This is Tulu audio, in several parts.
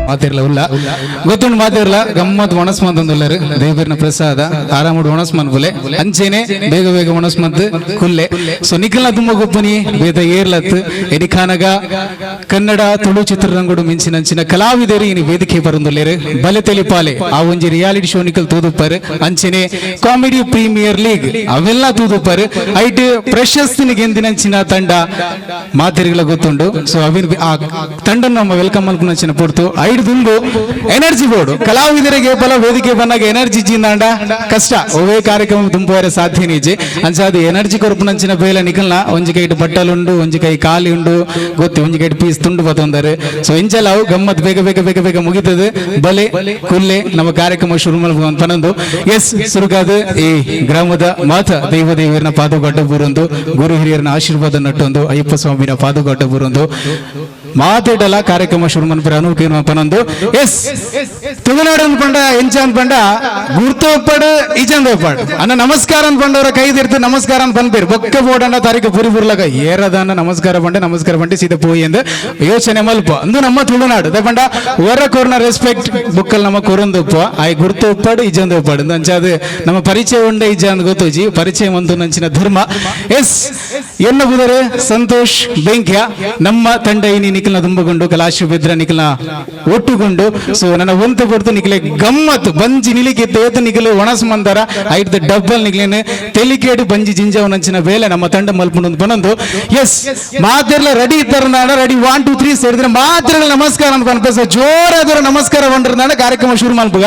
ಮಾತಿರ್ಲ ಉಲ್ಲ ಗೊತ್ತುಂಡು ಮಾತಿರ್ಲ ಗಮ್ಮತ್ ಒಣಸ್ ಮಂತಂದುಲ್ಲರು ದೇವರ್ನ ಪ್ರಸಾದ ಆರಾಮಡು ಒಣಸ್ ಮನ್ಪುಲೆ ಅಂಚೆನೆ ಬೇಗ ಬೇಗ ಒಣಸ್ ಮಂತ್ ಕುಲ್ಲೆ. ಸೊ ನಿಖಲ್ನ ತುಂಬ ಗೊಪ್ಪನಿ ಬೇದ ಏರ್ಲತ್ ಎನಿಖಾನಗ ಕನ್ನಡ ತುಳು ಚಿತ್ರರಂಗಡು ಮಿಂಚಿನಂಚಿನ ಕಲಾವಿದರು ಇನಿ ವೇದಿಕೆ ಬರಂದುಲ್ಲೇರು. ಬಲೆ ತೆಲಿಪಾಲೆ ಆ ಒಂಜಿ ರಿಯಾಲಿಟಿ ಶೋ ನಿಕಲ್ ತೂದುಪ್ಪರು, ಅಂಚೆನೆ ಕಾಮಿಡಿ ಪ್ರೀಮಿಯರ್ ಲೀಗ್ ಅವೆಲ್ಲ ತೂದುಪ್ಪರು. ಐಟ್ ಪ್ರಶಸ್ತಿನ ಗೆಂದಿನಂಚಿನ ತಂಡ ಮಾತೆರಿಗಳ ಗೊತ್ತುಂಡು. ಸೊ ಅವಿನ ಆ ತಂಡ ನಮ್ಮ welcome ಮಲ್ಪುನಂಚಿನ ಪೊರ್ತು. ಐಡ್ ದುಂಬು ಎನರ್ಜಿ ಬೋರ್ಡ್ ಕಲಾವಿದರಿಗೆ ಬಲ ವೇದಿಕೆ ಬಂದಾಗ ಎನರ್ಜಿ ಜಿಂದಾಂಡ ಕಷ್ಟ, ಒವೇ ಕಾರ್ಯಕ್ರಮ ದುಂಬುವರೆ ಸಾಧ್ಯ ನಿಜೆ. ಅಂಚಾದ ಎನರ್ಜಿ ಕೊರಪುನಂಚಿನ ಬೇಲೆ ನಿಕಲ್ನ ಒಂಜಿ ಕೈಟ್ ಬಟ್ಟಲುಂಡು, ಒಂಜಿ ಕೈ ಖಾಲಿ ಉಂಡು ಗೊತ್ತಿ, ಒಂಜಿ ಕೈಟ್ ಪೀಸ್ ತುಂಡು ಬತ್ತೊಂದರೆ. ಸೊ ಇಂಚಲ ಅವು ಗಮ್ಮತ್ ಬೇಗ ಬೇಗ ಬೇಗ ಬೇಗ ಮುಗಿತದೆ. ಬಲೆ ಕುಲ್ಲೆ ನಮ್ಮ ಕಾರ್ಯಕ್ರಮ ಶುರು ಮಲ್ಪನೊಂದು. ಎಸ್, ಸುರುಕಾದ ಈ ಗ್ರಾಮದ ಮಾತ ದೈವ ದೇವರನ ಪಾದುಗಡ್ಡ ಬೂರೊಂದು, ಗುರು ಹಿರಿಯರನ ಆಶೀರ್ವಾದ ನಟ್ಟೊಂದು, ಅಯ್ಯಪ್ಪ ಸ್ವಾಮಿನ ಪಾದುಗಡ್ಡ ಬೂರೊಂದು ಮಾತಾಡಲ ಕಾರ್ಯಕ್ರಮ ಶುರು ಮನ್ಪುರ ಅನುಕೇನು ಪನೊಂದು. ಎಸ್, ತುಳುನಾಡು ಅನ್ಪಂಡ ಎಂಚ ಅನ್ಪಂಡ ಗುರ್ತೋಪಡು ಇಜಂದೋಪಡು ಅನ್ನ ನಮಸ್ಕಾರ ಅನ್ಪಂಡವರ ಕೈ ತಿರ್ತು ನಮಸ್ಕಾರ ಅಂತ ಪನ್ಪೇರು. ಬೊಕ್ಕ ಬೋಡಂಡ ತಾರೀಕು ಪುರಿ ಪುರ್ಲಕ ಏರದಾನ ನಮಸ್ಕಾರ ಪಂಡೆ ನಮಸ್ಕಾರ ಪಂಡೆ ಸೀದ ಪೋಯಿ ಎಂದು ಯೋಚನೆ ಮಲ್ಪ. ಅಂದು ನಮ್ಮ ತುಳುನಾಡು ಪಂಡ ಹೊರ ಕೊರ್ನ ರೆಸ್ಪೆಕ್ಟ್ ಬುಕ್ಕಲ್ ನಮ್ಮ ಕೊರೊಂದುಪ್ಪ ಆಯ್ ಗುರ್ತು ಉಪ್ಪಾಡು ಇಜಂದು ಉಪ್ಪಾಡು ಅಂಚಾದ ನಮ್ಮ ಪರಿಚಯ ಉಂಡೆ ಇಜ ಅಂದ್ ಗೊತ್ತುಜಿ, ಪರಿಚಯ ಒಂದು ನಂಚಿನ ಧರ್ಮ. ಎಸ್, ಎನ್ನ ಬುದರೆ ಸಂತೋಷ್ ಬೆಂಕ್ಯ ನಮ್ಮ ತಂಡ ಇನಿ ನಿಖಲ್ನ ತುಂಬಗೊಂಡು ಕಲಾಶು ಬೆದ್ರ ನಿಖಲ್ನ ಒಟ್ಟುಗೊಂಡು. ಸೊ ನನ್ನ ಒಂತ ಪೊರ್ತು ನಿಖಲೆ ಗಮ್ಮತ್ ಬಂಜಿ ನಿಲಿಕೆ ತೇತು ನಿಖಲು ಒಣಸ್ ಮಂದರ ಐಟ್ ಡಬ್ಬಲ್ ನಿಖಲೇನು ತೆಲಿಕೇಡು ಬಂಜಿ ಜಿಂಜವನಂಚಿನ ಬೇಲೆ ನಮ್ಮ ತಂಡ ಮಲ್ಪುಂಡು ಬನೊಂದು. ಎಸ್, ಮಾತೆರ್ಲ ರೆಡಿ ಇದ್ದಾರ? ರೆಡಿ 1 2 3 ಸೇರಿದ್ರೆ ಮಾತ್ರ ನಮಸ್ಕಾರ ಅಂತ ಪನ್ಪೆ. ಜೋರಾದರ ನಮಸ್ಕಾರ ಬಂದ್ರದಾಣ ಕಾರ್ಯಕ್ರಮ ಶುರು ಮಲ್ಪುಗ.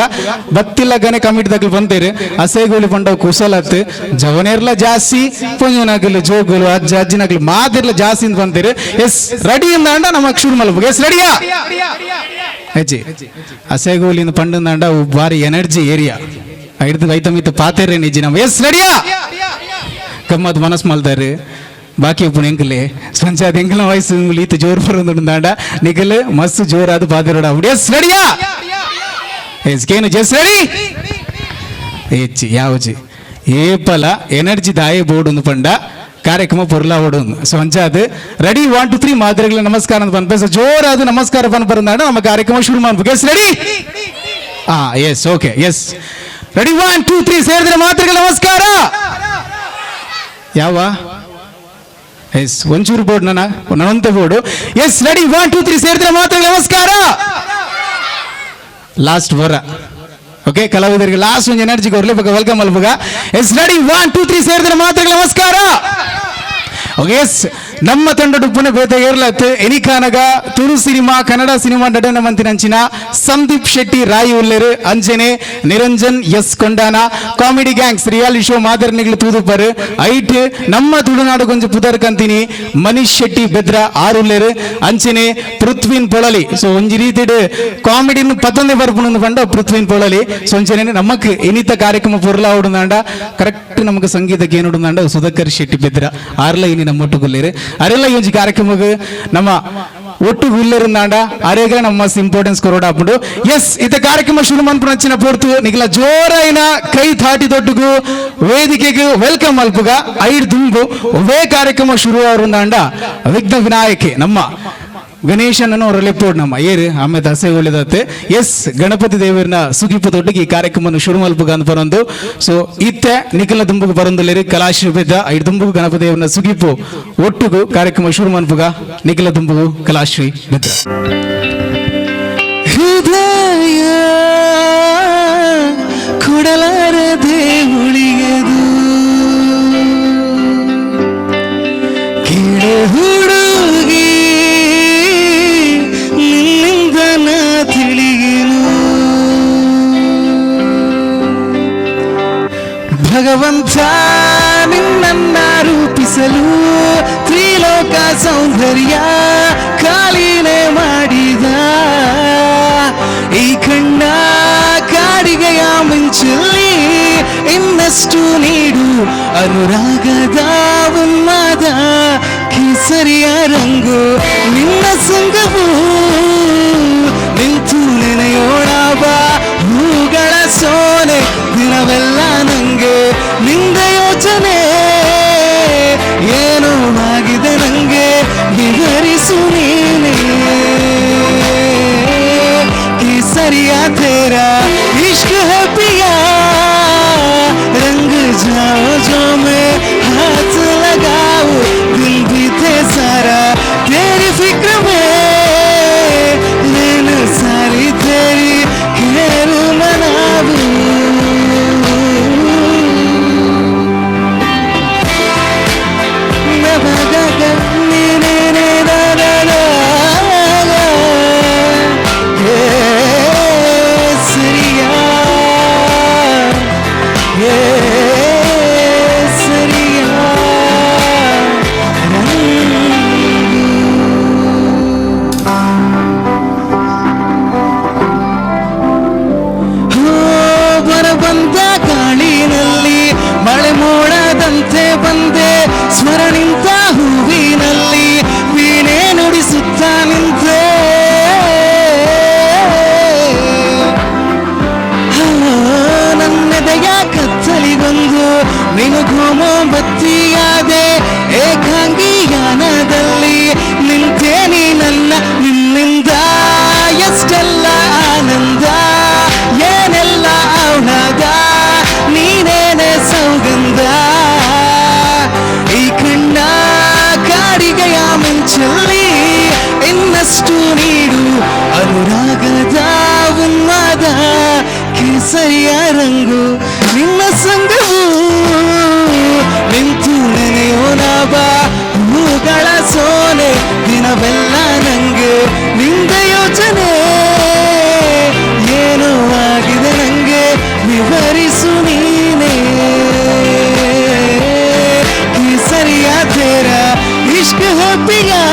ಬತ್ತಿಲ್ಲ ಗನೆ ಕಮಿಟಿ ದಕ್ಲು ಬಂತೇರು. ಅಸೇಗೋಲಿ ಪಂಡ ಕುಸಲತ್ ಜವನೇರ್ಲ ಜಾಸ್ತಿ ಪೊಂಜನಾಗಲು ಜೋಗುಲು ಅಜ್ಜ ಅಜ್ಜಿನಾಗಲು ಮಾತಿರ್ಲ ಜಾಸ್ತಿ ಅಂತ ಬಂತೇರು. ಎಸ್, ರೆಡಿ ಇಂದಾಂಡ ನಮ್ಮ ಶುರು ಮಲ್ಪುಗ. ಎಸ್, ರೆಡಿಯಾ? ಅಜ್ಜಿ ಅಸೇಗೋಲಿಂದ ಪಂಡಂದಾಂಡ ಬಾರಿ ಎನರ್ಜಿ ಏರಿಯಾ ಹಿಡಿದು ಐತಮಿತ್ತು ಪಾತೇರೆ ನಿಜಿ ನಮ್ಮ. ಎಸ್, ರೆಡಿಯಾ? ಗಮ್ಮತ್ ಮನಸ್ ಮಲ್ತಾರೆ. ಬಾಕಿ ಉಪ್ಪುನ ಎಂಕಲೆ ಸಂಚಾದ ಎಂಕಲ ವಯಸ್ಸು ಈತ ಜೋರು ಬರೋದುಂದಾಂಡ ನಿಕಲ್ ಮಸ್ತ್ ಜೋರಾದ ಪಾತಿರೋಡ. ಎಸ್, ರೆಡಿಯಾ? ಎಸ್, ಕೇನು ಜಸ್ ರೆಡಿ ಹೆಚ್ಚಿ ಯಾವಜಿ ಏಪಲ ಎನರ್ಜಿ ದಾಯ ಬೋರ್ಡ್ ಒಂದು ಪಂಡ ಕಾರ್ಯಕ್ರಮ ಪೊರ್ಲಾ ಓಡೋದು. ಸೊ ಅಂಚಾದ ರೆಡಿ 1 2 3 ಮಾದರಿಗಳ ನಮಸ್ಕಾರ ಅಂತ ಪನ್ಪೆ. ಜೋರಾದ ನಮಸ್ಕಾರ ಪನ್ಪರಂದಾಂಡ ನಮ್ಮ ಕಾರ್ಯಕ್ರಮ ಶುರು ಮಾಡ್ಬೇಕು. Yes, ready? ಹಾ, ಎಸ್, ಓಕೆ. ಎಸ್, ರೆಡಿ 1 2 3 ಸೇರಿದ್ರೆ ಮಾತ್ರೆಗಳ ನಮಸ್ಕಾರ. ಯಾವ ಎಸ್, ಒಂಚೂರು ಬೋರ್ಡ್ ನನ್ನ ನನ್ನಂತ ಬೋರ್ಡು. ಎಸ್, ರೆಡಿ 1 2 3 ಸೇರಿದ್ರೆ ಮಾತ್ರ ನಮಸ್ಕಾರ. ಲಾಸ್ಟ್ ಬರ. ಓಕೆ, ಕಲಾವಿದರಿಗೆ ಲಾಸ್ಟ್ ಒಂದು ಎನರ್ಜಿ ಕೊರ್ಲಿ ಬಗ welcome ಅಲ್ಬಗ. ಎಸ್, ರೆಡಿ 1 2 3 ಸೇರಿದ್ರೆ ಮಾತ್ರ ನಮಸ್ಕಾರ. ಓಕೆ, ಎಸ್, ನಮ್ಮ ತಂಡ ಪುನಃ ಬೇತ ಏರ್ಲತ್ ಎನಿಕಾನಗ ತುಳು ಸಿನಿಮಾ ಕನ್ನಡ ಸಿನಿಮಾ ನಟನ ಮಂತಿನಂಚಿನ ಸಂದೀಪ್ ಶೆಟ್ಟಿ ರಾಯಿ ಉಲ್ಲೇರು, ಅಂಚನೆ ನಿರಂಜನ್ ಎಸ್ ಕೊಂಡಾನ ಕಾಮಿಡಿ ಗ್ಯಾಂಗ್ಸ್ ರಿಯಾಲಿಟಿ ಶೋ ಮಾದರ್ನಿಗಳು ತೂದುಪ್ಪರು. ಐಟ್ ನಮ್ಮ ತುಳುನಾಡು ಕೊಂಚ ಪುದರ್ ಕಂತಿನಿ ಮನೀಶ್ ಶೆಟ್ಟಿ ಬೆದ್ರ ಆರುಲ್ಲೇರು, ಅಂಚನೆ ಪೃಥ್ವಿನ್ ಪೊಳಲಿ. ಸೊ ಒಂಜಿ ರೀತಿಡ್ ಕಾಮಿಡಿನ ಪತ್ತೊಂದೇ ಬರ್ಪುನ ಪಂಡ ಪೃಥ್ವಿನ್ ಪೊಳಲಿ. ಸೊ ಅಂಚನೆ ನಮಕ್ ಇನಿತ ಕಾರ್ಯಕ್ರಮ ಪೊರ್ಲ ಉಡುಂದಾಂಡ ಕರೆಕ್ಟ್ ನಮಕ್ ಸಂಗೀತಕ್ಕೆ ಏನುಡುಂದಾಂಡ ಸುಧಾಕರ್ ಶೆಟ್ಟಿ ಬೆದ್ರ ಆರ್ಲ ಇನಿ ನಮ್ಮ ಒಟ್ಟುಗುಲ್ಲೇರು. ಅರೆಲ್ಲ ಈ ಒಂಜಿ ಕಾರ್ಯಕ್ರಮಕ್ಕೆ ನಮ್ಮ ಒಟ್ಟು ಗುಲ್ಲೇರುಂದಾಂಡ ಅರೇಗ ನಮ್ಮ ಇಂಪಾರ್ಟೆನ್ಸ್ ಕೊರೋಡ ಹಾಕ್ಬಿಟ್ಟು. ಎಸ್, ಇತ ಕಾರ್ಯಕ್ರಮ ಶುರು ಮನ್ಪುನಂಚಿನ ಪೊರ್ತು. ನಿಗಲ ಜೋರಾಯಿನ ಕೈ ಥಾಟಿ ದೊಡ್ಡಗು ವೇದಿಕೆಗೆ welcome ಅಲ್ಪುಗ. ಐಡ್ ದುಂಬು ಒವೇ ಕಾರ್ಯಕ್ರಮ ಶುರು ಅವರುಂದಾಂಡ ವಿಘ್ನ ವಿನಾಯಕೆ ನಮ್ಮ ಗಣೇಶನನ್ನು ಅವರಲ್ಲಿ ನಮ್ಮ ಏರು ಆಮೇಲೆ ದಸೆ ಒಳ್ಳೆದತ್ತೆ. ಎಸ್, ಗಣಪತಿ ದೇವರನ್ನ ಸುಗಿಪು ದೊಡ್ಡಗೆ ಈ ಕಾರ್ಯಕ್ರಮ ಶುರು ಮಲ್ಪುಗ ಅಂತ ಬರೊಂದು. ಸೊ ಇತ್ತೆ ನಿಖಲ ದುಂಬುಗು ಬರೊಂದುಲ್ಲೇರಿ ಕಲಾಶ್ರೀ ಬೆದ್ದ. ಐದು ದುಂಬುಗು ಗಣಪತಿ ದೇವರನ್ನ ಸುಗಿಪು ಒಟ್ಟುಗು ಕಾರ್ಯಕ್ರಮ ಶುರು ಮಲ್ಪುಗ. ನಿಖಲ ದುಂಬುಗು ಕಲಾಶ್ರೀ ಬೆದ್ದ. ಹೃದಯ ಕೊಡಲಾರದೆ ಉಳಿಯದು, ಕೇಳ ಹುಡುಗಿ ನಿನ್ನಿಂದ ನಾ ತಿಳಿಯೇನು. ಭಗವಂತ ನಿನ್ನನ್ನ ರೂಪಿಸಲು ತ್ರಿಲೋಕ ಸೌಂದರ್ಯ ಖಾಲಿನೇ ಮಾಡಿದ, ಈ ಕಣ್ಣ ಕಾಡಿಗೆಯ ಮಿಂಚಲ್ಲಿ ಇನ್ನಷ್ಟು ನೀಡು ಅನುರಾಗದ ಉನ್ಮಾದ ಕೇಸರಿಯ ರಂಗು ನಿನ್ನ ಸಂಗವು. ನಿಂತು ನೆನೆಯೋಣ ಬಾ ಹೂಗಳ ಸೋನೆ, ದಿನವೆಲ್ಲ ನಂಗೆ ನಿಂದ ಯೋಚನೆ, ಏನೋ ಆಗಿದೆ ನಂಗೆ ವಿವರಿಸು ನೀನೇ. केसरिया तेरा इश्क है पिया, रंग जाओ जो मैं हाथ लगाओ, दिल बीते सारा तेरी फिक्र में, लेन सारी तेरी खैर मनाऊं। ಬಂದ ಗಾಳಿನಲ್ಲಿ ಮಳೆ ಮೋಡದಂತೆ ಬಂದೆ, ಸ್ವರ ನಿಂತ ಹೂವಿನಲ್ಲಿ ವೀಣೆ ನುಡಿಸುತ್ತ ನಿಂತೆ. ನನ್ನೆದೆಯ ಕತ್ತಲಿಗೊಂದು ನಿನಗೂ ಮೊಂಬತ್ತಿಯಾದೆ, ಏಕಾಂಗಿಯಾನದಲ್ಲಿ ನಿಂತೆ ನೀ ನನ್ನ, ನಿನ್ನಿಂದ ಎಷ್ಟೆಲ್ಲ ಆನಂದ, ಏನೆಲ್ಲ ಔಷಧ, ನೀನೇನೆ ಸೌಗಂಧ. ಈ ಕಣ್ಣ ಕಾಡಿಗೆಯ ಮಿಂಚಲ್ಲಿ ಇನ್ನಷ್ಟು ನೀಡು ಅನುರಾಗದ ಉನ್ಮಾದ, ಕೇಸರಿಯ ರಂಗು ನಿನ್ನ ಸಂಗವು, ನಿಂತು ನೆನೆಯೋಣ ಬಾ ಹೂಗಳ ಸೋನೆ, ದಿನವೆಲ್ಲ ನಂಗೆ ನಿಂದ ಯೋಚನೆ, ಏನೋ ಆಗಿದೆ ನಂಗೆ ವಿವರಿಸು ನೀನೇ. केसरिया तेरा इश्क है पिया,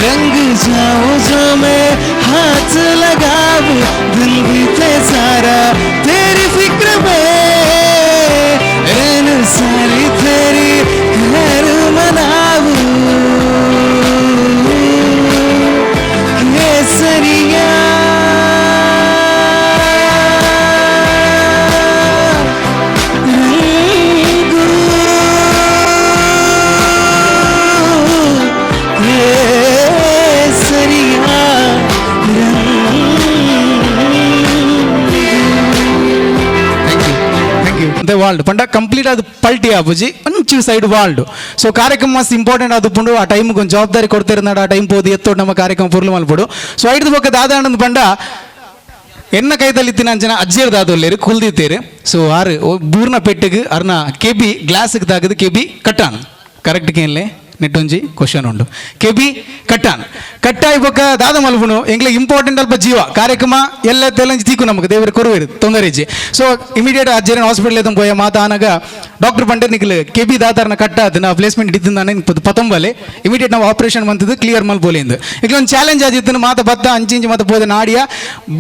रंग जाओ जो मैं हाथ लगाऊं, दिल बीते सारा तेरी फिक्र में, रैन सारी तेरी खैर मनाऊं। केसरिया ರಂಗು, ಕೇಸರಿಯ thank you ಅಂತೆ ವಾಲ್ಡ್ ಪಂಡ ಕಂಪ್ಲೀಟ್ ಅದು ಪಲ್ಟಿ ಆಪುಜಿ ಒಂಚೂರು ಸೈಡ್ ವಾಲ್ಡ್. ಸೊ ಕಾರ್ಯಕ್ರಮ ಮಸ್ತ್ ಇಂಪಾರ್ಟೆಂಟ್ ಅದು ಪುಂಡು ಆ ಟೈಮ್ಗೆ ಒಂದು ಜವಾಬ್ದಾರಿ ಕೊಡ್ತಿರ್ನಾಡು, ಆ ಟೈಮ್ ಪೋದು ಎತ್ತೋಡು ನಮ್ಮ ಕಾರ್ಯಕ್ರಮ ಪುರ್ಲು ಮಲ್ಪಡು. ಸೊ ಐದು ಬೊಕ್ಕ ದಾದಾನಂದ್ ಪಂಡ ಎನ್ನ ಕೈದಲ್ಲಿ ಅಂಚನ ಅಜ್ಜಿಯರ್ ದಾದೊಲ್ಲೇರು ಕುಲ್ದಿತ್ತೇರು. ಸೊ ಆರು ಬೂರ್ನ ಪೆಟ್ಟಿಗೆ ಅರ್ನ ಕೆಬಿ ಗ್ಲಾಸ್ಗೆ ತಾಗದು ಕೆಬಿ ಕಟ್ಟಾನ್ ಕರೆಕ್ಟ್ ಕೇನ್ಲೆ ನೆಟ್ಟೊಂಜಿ ಕ್ವಶನ್ ಉಂಡು ಕೆಬಿ ಕಟ್ಟಾನ್ ಕಟ್ಟಾಯಿ ಬೊಕ್ಕ ದಾದ ಮಲ್ಪುನು ಎಂಗ್ಲಿಗೆ ಇಂಪಾರ್ಟೆಂಟ್ ಅಲ್ಪ ಜೀವ ಕಾರ್ಯಕ್ರಮ ಎಲ್ಲ ತೆಲಂಜಿ ತೀಕು ನಮಗೆ ದೇವರ ಕೊರುವೇರು ತೊಂದರೆ ಇಜ್ಜಿ. ಸೊ ಇಮಿಡಿಯೇಟ್ ಅಜ್ಜೇರನ್ ಹಾಸ್ಪಿಟಲ್ ಎತ್ತಂ ಪೋಯ ಮಾತಾನಾಗ ಡಾಕ್ಟರ್ ಪಂಡೆ ನಿಕ್ಲು ಕೆಬಿ ದಾತಾರನ ಕಟ್ಟಾದ ನಾ ಪ್ಲೇಸ್ಮೆಂಟ್ ಇದ್ದಿಂದಾನೆ ಪತೊಂಬಲೆ ಇಮಿಡಿಯೇಟ್ ನಾವು ಆಪರೇಷನ್ ಮಂತದ್ದು ಕ್ಲಿಯರ್ ಮಲ್ಪೋಲಿಂದು. ಈಗ ಒಂದು ಚಾಲೆಂಜ್ ಆದಿತ್ತು ಮಾತ ಬತ್ತ ಅಂಚಿಂಚಿ ಮಾತ ಪೋದೆ ನಾಡಿಯ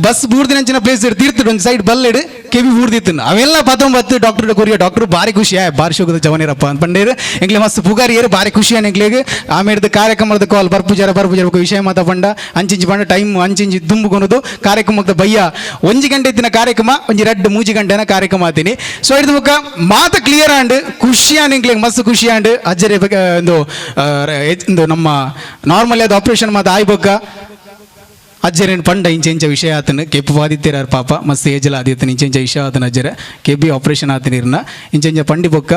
ಬಸ್ ಬೂರ್ದಿನ ಅಂಚಿನ ಪ್ಲೇಸ್ ತೀರ್ತಿಡು ಒಂದು ಸೈಡ್ ಬಲ್ಲೆಡು ಕೆಬಿ ಬೂರ್ದಿತ್ತು ಅವೆಲ್ಲ ಪತ್ತೊಂಬತ್ತು ಡಾಕ್ಟರ್ ಕೊರಿಯ ಡಾಕ್ಟರ್ ಭಾರಿ ಖುಷಿ ಆಯ್ ಭಾರಿ ಶೋಕದ ಜವನಿರಪ್ಪ ಅಂತ ಪಂಡೇರು ಎಂಗ್ಲೆ ಮಸ್ತ್ ಪುಗಾರಿಯರು ಭಾರಿ ಖುಷಿ ಎಂಗ್ಲೆಗ್ ಆಮೇಲೆ ಕಾರ್ಯಕ್ರಮದ ಕಾಲ್ ಬರ್ಪುಜಾರ ಬರ್ಪುಜಾರ ವಿಷಯ ಮಾತ ಪಂಡ ಅಂಚಿಂಚಿ ಪಂಡ ಟೈಮ್ ಅಂಚಿಂಚಿ ದುಂಬುಕೊನದು ಕಾರ್ಯಕ್ರಮದ ಬಯ್ಯ ಒಂಜಿ ಗಂಟೆ ಇತ್ತಿನ ಕಾರ್ಯಕ್ರಮ ಒಂಜಿ ರಡ್ಡು ಮೂಜಿ ಗಂಟೆನ ಕಾರ್ಯಕ್ರಮ ಆತೀನಿ. ಸೊ ಹಿಡಿದ ಬೊಕ್ಕ ಮಾತ ಕ್ಲಿಯರ್ ಆಂಡ್ ಖುಷಿ ಆಂಡ್ ಎಂಕ್ಲೆಗ್ ಮಸ್ತ್ ಖುಷಿ ಆಂಡ್ ಅಜ್ಜರೆ ಒಂದು ಒಂದು ನಮ್ಮ ನಾರ್ಮಲ್ ಅದು ಆಪರೇಷನ್ ಮಾತ ಆಯ್ ಬೊಕ್ಕ ಅಜ್ಜರೇನು ಪಂಡ ಇಂಚ ಇಂಚ ವಿಷಯ ಆತನು ಕೆಪ್ಪು ಬಾದಿತ್ತೀರಾರು ಪಾಪ ಮಸ್ತ್ ಏಜಲ ಆದಿತ್ತನ ಇಂಚ ಇಂಚ ವಿಷಯ ಆತನ ಅಜ್ಜರ ಕೆಬಿ ಆಪರೇಷನ್ ಆತನಿರ್ನ ಇಂಚ ಇಂಚ ಪಂಡಿ ಬೊಕ್ಕ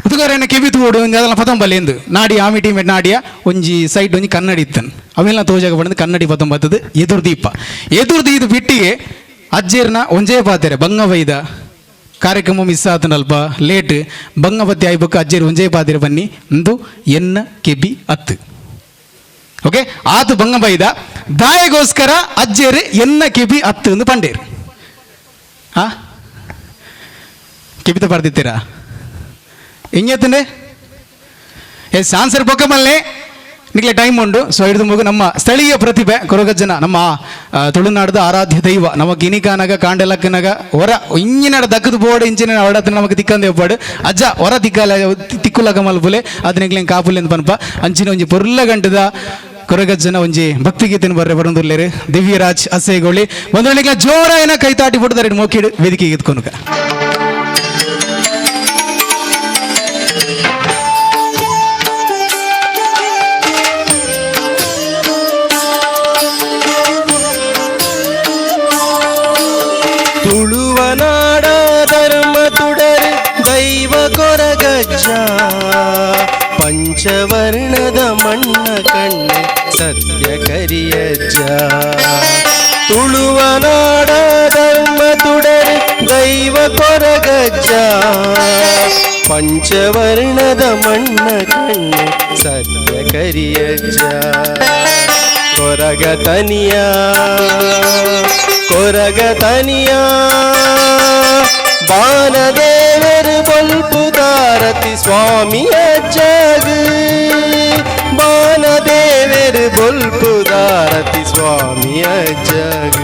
ಉದುಗಾರನ ಕೆಬಿ ತೂಡು ಒಂಜಿ ಅದನ್ನ ಪತೊಂಬಲ್ಲಿ ಎಂದು ನಾಡಿ ಆಮಿ ಟೀಮ್ ನಾಡಿಯ ಒಂಜಿ ಸೈಡ್ ಒಂಜಿ ಕನ್ನಡಿ ಇತ್ತನ್ ಅವೆಲ್ಲ ತೋಜಾಗ ಪಡೆದು ಕನ್ನಡಿ ಪತೊಂಬತ್ತದು ಎದುರು ದೀಪ ಎದುರು ದೀದ ಬಿಟ್ಟಿಗೆ ಅಜ್ಜೇರ್ನ ಒಂಜೇ ಪಾತೆರೆ ಬಂಗ ಬೈದ ಕಾರ್ಯಕ್ರಮ ಮಿಸ್ ಆತನಲ್ಪ ಲೇಟ್ ಬಂಗ ಬತ್ತಿ ಆಯ್ಬೊಕ್ಕ ಅಜ್ಜೇರು ಒಂಜೇ ಪಾತೆರೆ ಬನ್ನಿ ಒಂದು ಎನ್ನ ಕೆಬಿ ಅತ್ತು ಓಕೆ ಆತು ಬಂಗ ಬೈದ ದಾಯಗೋಸ್ಕರ ಅಜ್ಜೇರು ಎನ್ನ ಕೆಬಿ ಅತ್ತು ಎಂದು ಪಂಡೇರು. ಆ ಕೆಬಿತ ಬರ್ದಿತ್ತೀರಾ ಎಂಜತ್ತಂಡೆ ಎಸ್ ಆನ್ಸರ್ ಬೊಕ್ಕ ಮಲ್ಲೆ ನಿಕ್ಲೆ ಟೈಮ್ ಉಂಡು. ಸೊ ಹಿಡಿದು ಮಗು ನಮ್ಮ ಸ್ಥಳೀಯ ಪ್ರತಿಭೆ ಕೊರಗಜ್ಜನ ನಮ್ಮ ತುಳುನಾಡದ ಆರಾಧ್ಯ ದೈವ ನಮ್ಮ ಗಿನಿಕಾನಗ ಕಾಂಡಲಕ್ಕನಗ ಹೊರ ಇಂಜಿನ ದಕ್ಕದ ಬೋರ್ಡ್ ಇಂಚಿನ ಹೊಡತ ನಮಗೆ ತಿಕ್ಕಂದೆ ಒಬ್ಬಾಡು ಅಜ್ಜ ಹೊರ ತಿಕ್ಕಲ ತಿಕ್ಕುಲಗ ಮಲ್ಪುಲೆ ಅದನ್ನಿಗ್ಲೆ ಕಾಪುಲೆ ಅಂತ ಪನ್ಪ ಅಂಚಿನ ಒಂಜಿ ಪೊರ್ಲ ಗಂಟದ ಕೊರಗಜ್ಜನ ಒಂಜಿ ಭಕ್ತಿಗೀತೆನ ಬರ್ರೆ ಬರೊಂದುಲ್ಲೇರು ದಿವ್ಯರಾಜ್ ಅಸೇಗೋಳಿ ಒಂದು ಜೋರಾಯನ ಕೈ ತಾಟಿ ಬಿಡ್ತಾರೆ ಮೋಕಿಡು ವೇದಿಕೆಗೆ ಎತ್ಕೊನುಕ. ಕೊರಗಜ್ಜ ಪಂಚವರ್ಣದ ಮಣ್ಣ ಕಣ್ಣೆ ಸತ್ಯ ಕರಿಯಜ್ಜ ತುಳುವನಾಡ ಧರ್ಮ ತುಡರ್ ದೈವ ಕೊರಗಜ್ಜ ಪಂಚವರ್ಣದ ಮಣ್ಣ ಕಣ್ಣೆ ಸತ್ಯ ಕರಿಯಜ್ಜ ಕೊರಗ ತನಿಯ ಕೊರಗ ತನಿಯ ಬಾನದೇವರು ಬೊಲ್ಪುದಾರತಿ ಸ್ವಾಮಿಯ ಜಗ ಬಾನದೇವರು ಬೊಲ್ಪುದಾರತಿ ಸ್ವಾಮಿಯ ಜಗ.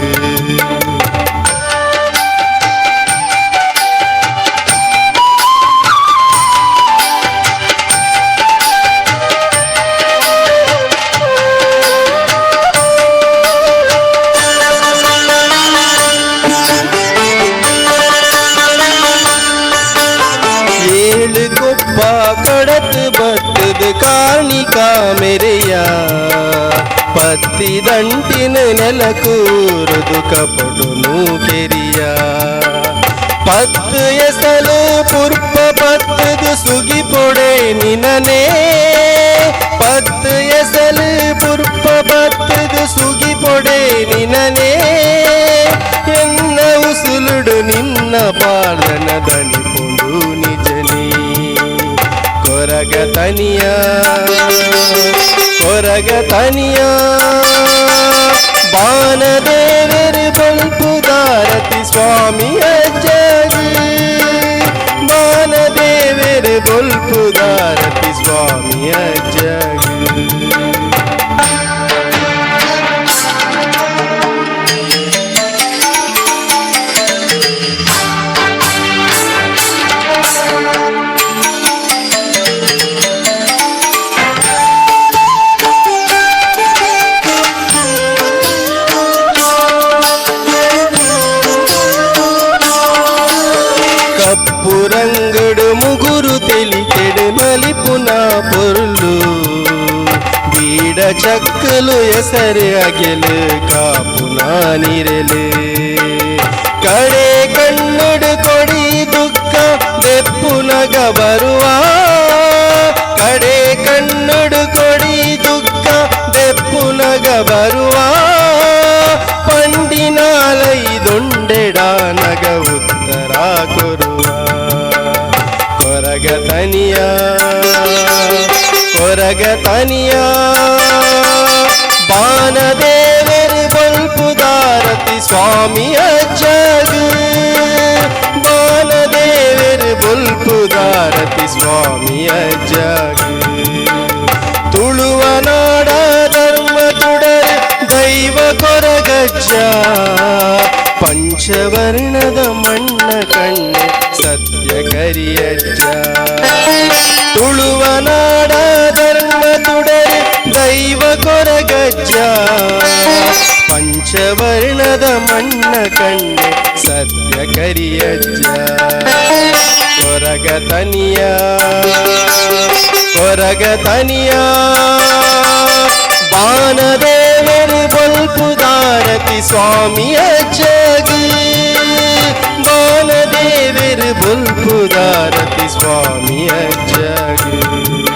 ಏಳು ಕೊಪ್ಪ ಕಡತ್ ಬತ್ತದ ಕಾರ್ಣಿಕ ಮೆರೆಯ ಪತ್ತಿ ದಂಟಿನ ನೆಲಕೂರುದು ಕಪಡು ಕೆರಿಯ ಪತ್ತು ಎಸಲು ಪುರ್ಪ ಪತ್ತದು ಸುಗಿ ಪೊಡೆ ನಿನನೇ ಪತ್ತು ಎಸಲು ಪುರ್ಪ ಪತ್ತದು ಸುಗಿ ಪೊಡೆ ನಿನನೇ ಎನ್ನ ಉಸುಲುಡು ನಿನ್ನ ಪಾರ್ದನ ದಣಿಪುಂಡು ನಿಜನೇ ಕೊರಗ ತನಿಯ ಕೊರಗ ತನಿಯ ಬಾನದೇವರು ಬೊಲ್ಪುದಾರತಿ ಸ್ವಾಮಿಯ ಜಗ ಬಾನದೇವರು ಬೊಲ್ಪುದಾರತಿ ಸ್ವಾಮಿಯ ಜಗ. ಕಪ್ಪು ರಂಗಡು ಮುಗುರು ತೆಲಿಕೆಡು ನಲಿಪುನ ಪೊರ್ಲು ಬೀಡ ಚಕ್ಕಲು ಎಸರು ಅಗೆಲು ಕಾಪುನ ನಿರಲು ಕಡೆ ಕಣ್ಣುಡು ಕೊಡಿ ದುಃಖ ದೆಪ್ಪುನಗ ಬರುವ ಕಡೆ ಕಣ್ಣುಡು ಕೊಡಿ ದುಃಖ ದೆಪ್ಪುನಗ ಬರುವ ಪಂಡಿನಾಲೈದೊಂಡೆಡ ನಗ ಉತ್ತರ ಕೊರುವ ಕೊರಗ ತನಿಯ ಕೊರಗ ತನಿಯ ಬಾನದೇವರು ಬೊಲ್ಪುದಾರತಿ ಸ್ವಾಮಿಯ ಜಗ ಬಾನದೇವರು ಬೊಲ್ಪುದಾರತಿ ಸ್ವಾಮಿಯ ಜಗ ತುಳುವನಾಡ ಧರ್ಮ ತುಡರ್ ದೈವ ಕೊರಗಜ್ಜ ಪಂಚವರ್ಣದ ಮಣ್ಣ ಕಣ್ಣೆ ಸತ್ಯ ಕರಿಯಜ್ಜ ತುಳುವನಾಡ ಧರ್ಮ ತುಡರ್ ದೈವ ಕೊರಗಜ್ಜ ಪಂಚವರ್ಣದ ಮಣ್ಣ ಕಣ್ಣೆ ಸತ್ಯ ಕರಿಯಜ್ಜ ಕೊರಗ ತನಿಯ ಕೊರಗ ತನಿಯ ಬಾನದೇವರು ಬೊಲ್ಪುದಾರತಿ ಸ್ವಾಮಿಯ ಜಗ ಬಾನದೇವರು ಬೊಲ್ಪುದಾರತಿ ಸ್ವಾಮಿಯ ಜಗ.